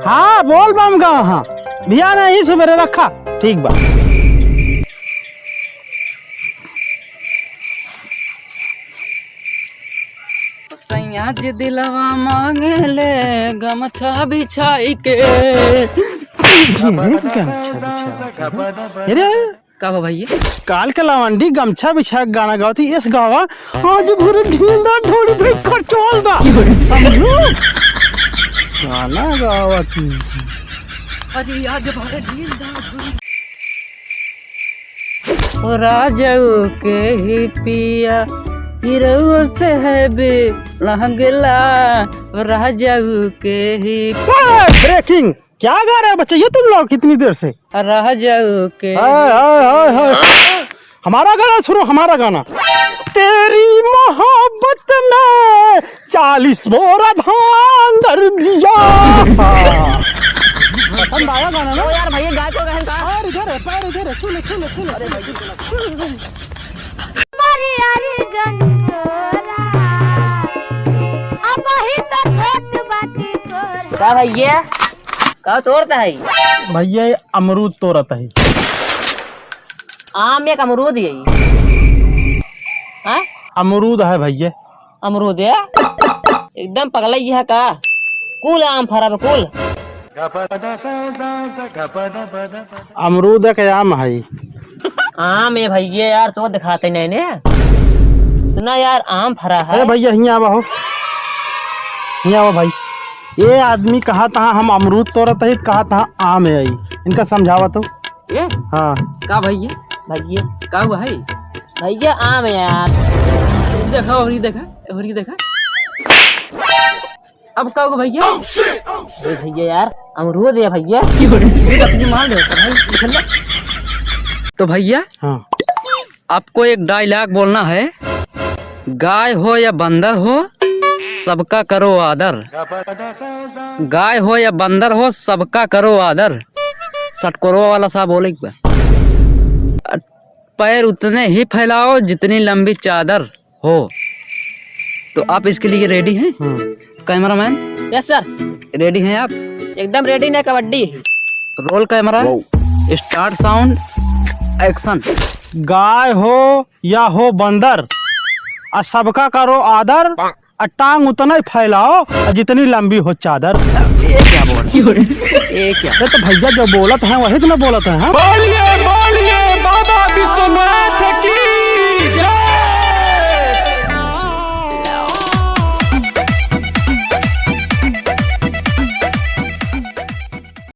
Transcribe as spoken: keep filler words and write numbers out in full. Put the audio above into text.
हाँ, बोल बम गावा, हाँ। भैया नहीं, सुबेरे रखा। ठीक बा। सैया जी दिलवा मांगे ले गमछा बिछाई के। जी, जी, गमछा बिछाई के। अरे, अरे। का हो भैया? काल के लवंडी गमछा बिछा के गाना गावत ही, इस गावा, "आज भर ढील दा, ढोली धोई करचोल दा।" समझू? गाना गावत ही। अरे, आज भर ढील दा, ढोली ओ राजाऊ के ही पिया, हीरो से है बे लहंगला। ओ राजाऊ के ही ओए, breaking! क्या गा रहे हो बच्चे ये तुम लोग इतनी देर से? रह जाऊ के हाय, हाय, हाय, हाय। हमारा गाना सुनो, हमारा गाना। तेरी मोहब्बत में चालीस बोरा धान दर दिया। पसंद आया गाना ना? ओ यार, भैया गाय को कहन का? पैर इधर है, पैर इधर है, छू ले, छू ले, छू ले। अरे भाई, छू ले। का भैया, का तोड़ता है? भैया, ये अमरूद तोड़त है। आम एक अमरूद यही। हाँ? अमरूद है भैया। अमरूद है? एकदम पगला ही है का? कुल आम फरा बा, कुल। अमरूद के आम है। आम है भैया यार, तो दिखाते नहीं ने। इतना यार आम फरा है। अरे भैया, हियाँ आवा हो। हियाँ आवा भाई। ये आदमी कहा था हम अमरूद तोड़त ही, कहा था आम है आई। इनका समझावा तो। ये? हाँ। का भैया? भैया। का हुआ है? भैया आम है यार। देखा, और ये देखा, और ये देखा। अब का होगा भैया? अरे भैया यार, अमरूद है भैया। ये तो अपनी मार दे भाई, निकल ले। तो भैया, हाँ। आपको एक dialogue बोलना है, गाय हो या बंदर हो, सबका करो आदर। गाय हो या बंदर हो, सबका करो आदर। सटकोरवा वाला साहब बोले एक बार। पैर उतने ही फैलाओ जितनी लंबी चादर हो। तो आप इसके लिए ready हैं? हम्म। Cameraman? Yes sir। Ready हैं आप? एकदम ready ने कबड्डी। Roll camera, wow। Start sound, action। गाय हो या हो बंदर, आ सबका करो आदर, आ टांग उतना ही फैलाओ, आ जितनी लंबी हो चादर। ये क्या बोल रहे हैं? ये क्या? ये तो भैया जो बोलत हैं, वही तो ना बोलत हैं, हाँ? बोलिए, बोलिए, बाबा विश्वनाथ की।